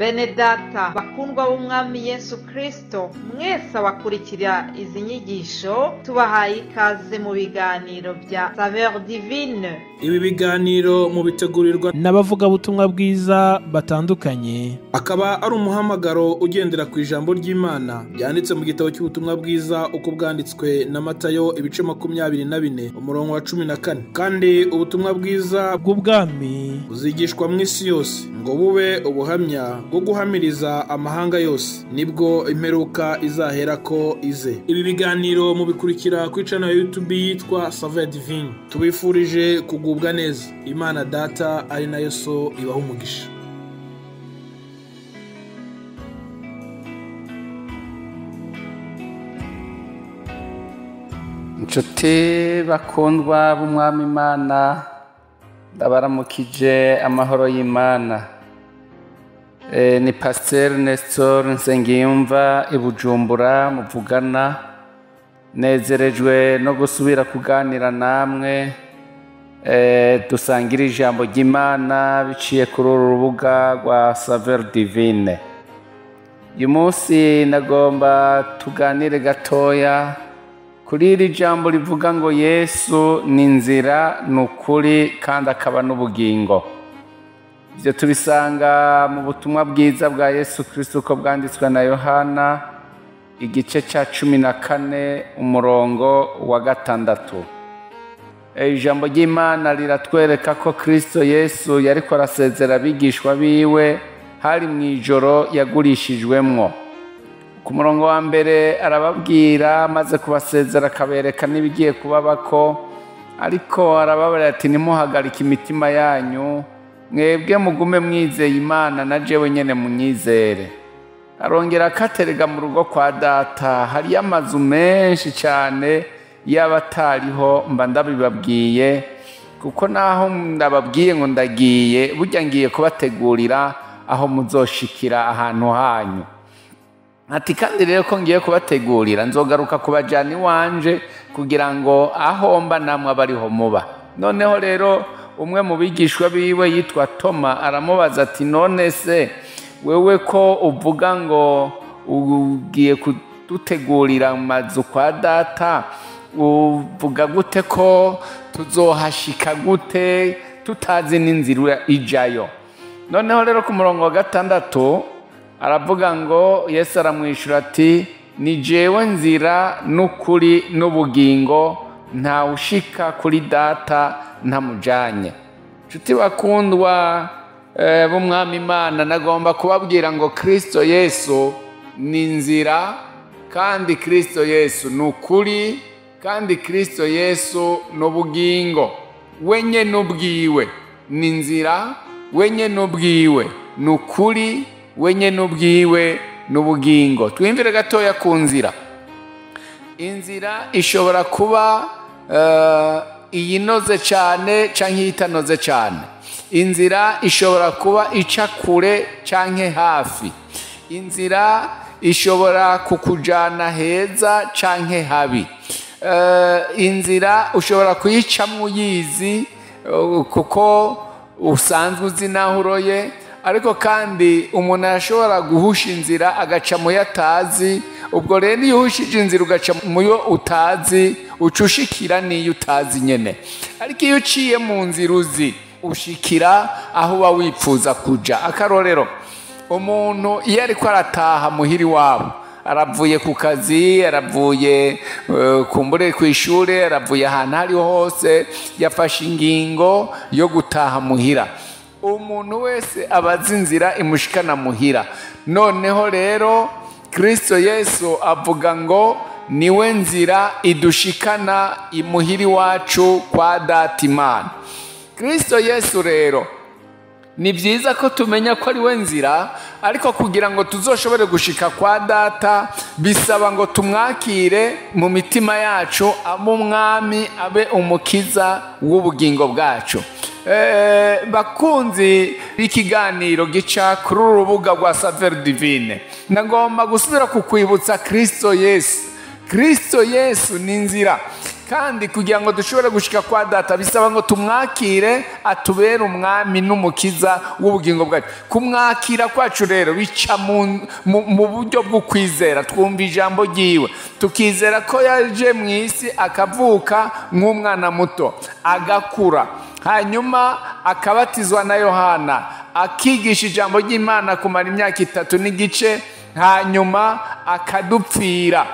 Bene data bakundwa b'Umwami Yesu Kristo, mwese abakurikira izi nyigisho tubahaye ikaze mu biganiro bya Saveur Divine. Ibi biganiro mu bitegurirwa n'abavugabutumwa bwiza batandukanye, akaba ari umuhamagaro ugendera ku ijambo ry'Imana ryanditse mu gitabo cy'ubutumwa bwiza uko bwanditswe na Matayo ibice 24 umurongo wa 14. Kandi ubutumwa bwiza bw'ubwami buzigishwa mu isi yose ngo bube ubuhamya bwo guhamiriza amahanga yose, nibwo imperuka izaherako ize. Ibi biganiro mu bikurikira ku channel ya YouTube yitwa Saveur Divine. Tubifurije kugubwa neza. Imana Data ari nayo so ibaha umugisha. Inshuti bakundwa b'Umwami Imana, ndabaramukije amahoro y'Imana. Ni Pasteur Nestor Nsengiyumva i Bujumbura muvugana. Nezerejwe no gusubira kuganira namwe, dusangira ijambo ry'Imana biciye kuri uru rubuga rwa Saveur Divine. Uyu munsi nagomba tuganire gatoya kuri iri jambo rivuga ngo Yesu ni inzira, ni ukuri kandi akaba n'ubugingo. Ibyo tubisanga mu butumwa bwiza bwa Yesu Kristo uko bwanditswe na Yohana igice cya 14 umurongo wa 6. Ijambo ry'Imana riratwereka ko Kristo Yesu yariko arasezera abigishwa biwe hari mu ijoro yagurishijwemwo. Ku murongo wa mbere arababwira, maze kubasezera akabereka n'ibigiye kubabako, ariko arababarira ati ntimuhagarike imitima yanyu, mwebwe mugume mwizeye Imana na jewe nyene munyizere. Arongera akaterega mu rugo kwa Data hariyo amazu menshi cyane, y'abatariho mba ndabibabwiye, kuko naho ndababwiye ngo ndagiye, burya ngiye kubategurira aho muzoshikira ahantu hanyu. Ati kandi rero ko ngiye kubategurira, nzogaruka kubajana iwanje kugira ngo aho mba namwe abariho muba. Noneho rero umwe mu bigishwa biwe yitwa Toma aramubaza ati none se wewe ko uvuga ngo ugiye kudutegurira amazu kwa Data, uvuga gute ko tuzohashika gute tutazi n'inzira ijayo? Noneho rero ku murongo wa 6 aravuga ngo Yesu aramwishura ati ni jewe nzira n'ukuri n'ubugingo, nta ushika kuri Data ntamujanye. Nshuti bakundwa b'Umwami Imana, nagomba kubabwira ngo Kristo Yesu ni inzira, kandi Kristo Yesu ni ukuri, kandi Kristo Yesu n'ubugingo. Wenye n'ubwiwe ni inzira, wenye n'ubwiwe ni ukuri, wenye n'ubwiwe n'ubugingo. Twimvire gatoya ku nzira. Inzira ishobora kuba iyinoze cyane canke itanoze cyane. Inzira ishobora kuba ica kure canke hafi. Inzira ishobora kukujana heza canke habi. Inzira ushobora kuyicamwo uyizi kuko usanzwe uzi naho uroye, ariko kandi umuntu ashobora guhusha inzira agaca mu yo atazi. Ubwo rero iyo uhushije inzira ugaca mu yo utazi, uca ushikira n'iyo utazi nyene. Ariko iyo uciye mu nzira uzi, ushikira aho uba wipfuza kuja. Akarorero, umuntu iyo ariko arataha muhira iwabo, aravuye ku kazi, aravuye kumbure ku ishure, aravuye ahantu ariho hose, yafashe ingingo yo gutaha muhira. Umuntu wese abazi inzira imushikana muhira. Noneho rero Kristo Yesu avuga ngo niwe nzira idushikana imuhira iwacu kwa Data Imana. Kristo Yesu rero ni byiza ko tumenya ko ari we nzira, ariko kugira ngo tuzoshobore gushika kwa Data bisaba ngo tumwakire mu mitima yacu, abe Umwami, abe umukiza w'ubugingo bwacu. Bakunzi b'ikiganiro gica kuri uru rubuga rwa Saveur Divine, nagomba gusubira kukwibutsa Kristo Yesu. Kristo Yesu ni inzira. Kandi kugira ngo dushobore gushika kwa Data bisaba ngo tumwakire atubere umwami n'umukiza w'ubugingo bwacu. Kumwakira kwacu rero bica mu buryo bwo kwizera. Twumva ijambo ryiwe tukizera ko yaje mu isi akavuka nk'umwana muto, agakura, hanyuma akabatizwa na Yohana, akigisha ijambo ry'Imana kumara imyaka 3 n'igice, hanyuma akadupfira,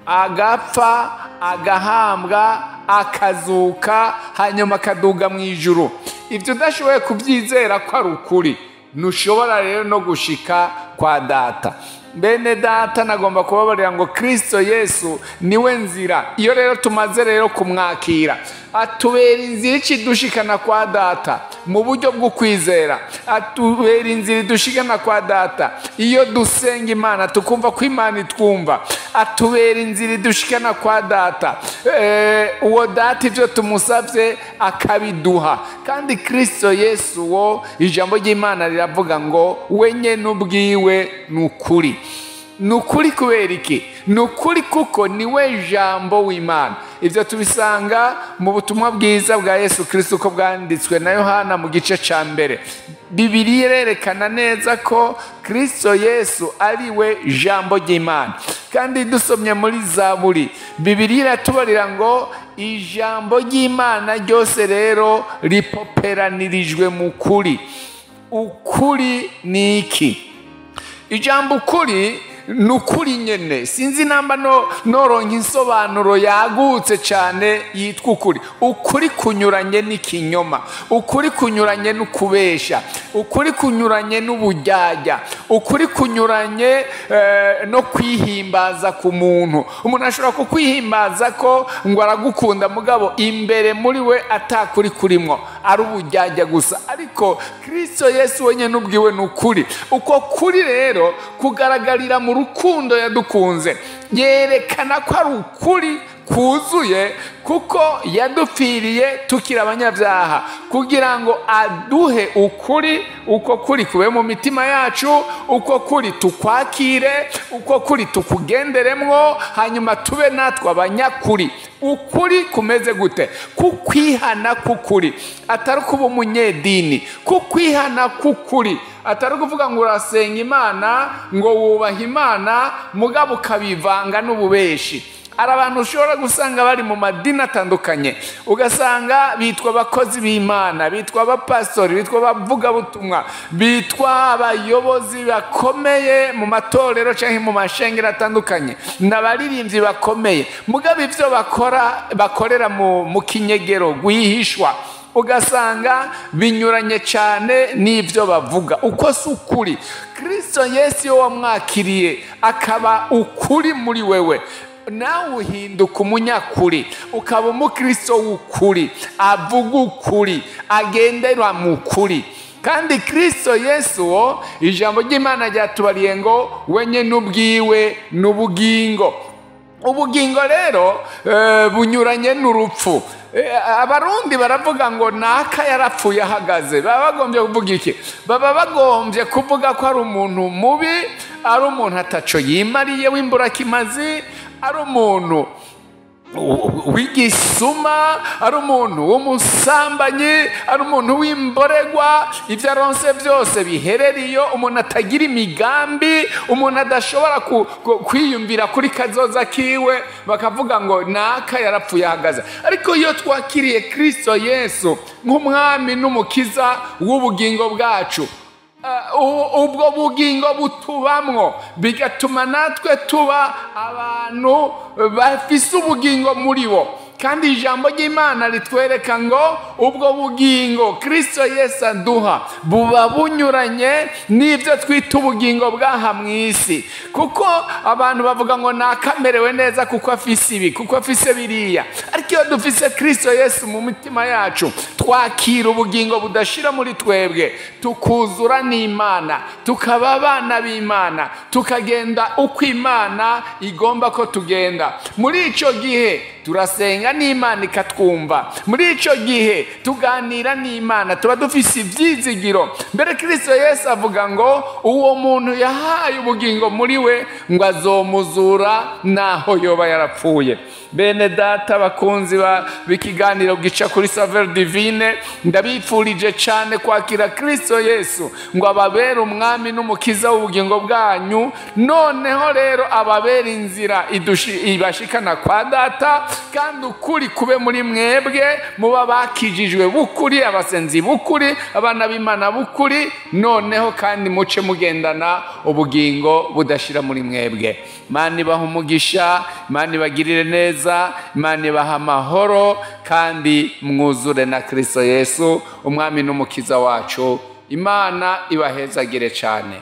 agapfa, agahambwa, akazuka, hanyuma akaduga mu ijuru. Ibyo udashoboye kubyizera ko ari ukuri, ntushobora rero no gushika kwa Data. Bene Data, nagomba kubabarira ngo Kristo Yesu niwe nzira. Iyo rero tumaze rero kumwakira, atubera inzira idushikana kwa Data mu buryo bwo kwizera, atubera inzira idushikana kwa Data iyo dusenga Imana tukumva ko Imana itwumva, atubera inzira idushikana kwa Data. Uwo Data ibyo tumusabye akabiduha. Kandi Kristo Yesu wo ijambo ry'Imana riravuga ngo we nyene ubwiwe ni ukuri. Ni ukuri kubera iki? Ni ukuri kuko niwe jambo w'Imana. Ibyo tubisanga mu butumwa bwiza bwa Yesu Kristo uko bwanditswe na Yohana mu gice ca 1. Bibiliya irerekana neza ko Kristo Yesu ari we jambo ry'Imana. Kandi dusomye muri Zaburi, Bibiliya iratubarira ngo ijambo ry'Imana ryose rero ripoperanirijwe mu kuri. Ukuri ni iki? Ijambo ukuri ni ukuri nyene. Sinzi namba noronka insobanuro yagutse cyane yitwa ukuri. Ukuri kunyuranye n'ikinyoma, ukuri kunyuranye n'ukubesha, ukuri kunyuranye n'ubujyajya, ukuri kunyuranye no kwihimbaza ku muntu. Umuntu ashobora kukwihimbaza ko ngo aragukunda, mugabo imbere muri we atakuri kurimwo, ari ubujyajya gusa. Ariko Kristo Yesu wenyine ubwiwe ni ukuri. Uko kuri rero kugaragarira mu rukundo yadukunze, yerekana ko ari ukuri kuzuye, kuko yadupfiriye tukiri abanyabyaha, kugira ngo aduhe ukuri. Uko kuri kube mu mitima yacu, uko kuri tukwakire, uko kuri tukugenderemwo, hanyuma tube natwe abanyakuri. Ukuri kumeze gute? Kukwihana kukuri, atari kuba umunyedini. Kukwihana kukuri, atari kuvuga ngo urasenga Imana, ngo wubaha Imana, mugabo ukabivanga n'ububeshi. Hari abantu ushobora gusanga bari mu madini atandukanye, ugasanga bitwa abakozi b'Imana, bitwa abapastori, bitwa abavugabutumwa, bitwa abayobozi bakomeye mu matorero cyangwa mu mashengero atandukanye, n'abaririmbyi bakomeye, mugabo ibyo bakora bakorera mu kinyegero rwihishwa, ugasanga binyuranye cyane n'ibyo bavuga. Uko si ukuri. Kristo Yesu iyo wamwakiriye akaba ukuri muri wewe, nawe uhinduka umunyakuri, ukaba umukristo w'ukuri, avuga ukuri, agendera mu kuri. Kandi Kristo Yesu wo ijambo ry'Imana ryatubariye ngo wenyine ubwiwe n'ubugingo. Ubugingo rero bunyuranye n'urupfu. Abarundi baravuga ngo naka yarapfuye ahagaze. Baba bagombye kuvuga iki? Baba bagombye kuvuga ko ari umuntu mubi, ari umuntu ataco yimariye w'imburakimazi, ari umuntu w'igisuma, ari umuntu w'umusambanyi, ari umuntu w'imboregwa, ibyo aronse byose biherera iyo, umuntu atagira imigambi, umuntu adashobora kwiyumvira kuri kazoza kiwe, bakavuga ngo naka yarapfuye ahagaze. Ariko iyo twakiriye Kristo Yesu nk'umwami n'umukiza w'ubugingo bwacu, ubwo bugingo butubamwo, bigatuma natwe tuba abantu bafise ubugingo muri bo. Kandi ijambo ry'Imana ritwereka ngo ubwo bugingo Kristo Yesu aduha buba bunyuranye n'ibyo twita ubugingo bw'aha mu isi. Kuko abantu bavuga ngo nakamerewe neza kuko afise ibi, kuko afise biriya. Ariko iyo dufise Kristo Yesu mu mitima yacu, twakira ubugingo budashira muri twebwe, tukuzura n'Imana, tukaba abana b'Imana, tukagenda uko Imana igomba ko tugenda. Muri ico gihe turasenga n'Imana ikatwumva. Muri ico gihe tuganira n'Imana, tuba dufise ivyizigiro. Mbere Kristo Yesu avuga ngo uwo muntu yahaye ubugingo muri we ngo azomuzura naho yoba yarapfuye. Bene data bakunzi b'ikiganiro gica kuri Saveur Divine, ndabipfurije cyane kwakira Kristo Yesu ngo ababere umwami n'umukiza w'ubugingo bwanyu. Noneho rero ababere inzira ibashikana kwa data, kandi ukuri kube muri mwebwe, muba bakijijwe bukuri, abasenzi bukuri, abana b'Imana bukuri. Noneho kandi muce mugendana ubugingo budashira muri mwebwe. Imana ibaha umugisha, Imana ibagirire neza, Imana ibaha amahoro, kandi mwuzure na Kristo Yesu umwami n'umukiza wacu. Imana ibahezagire cyane.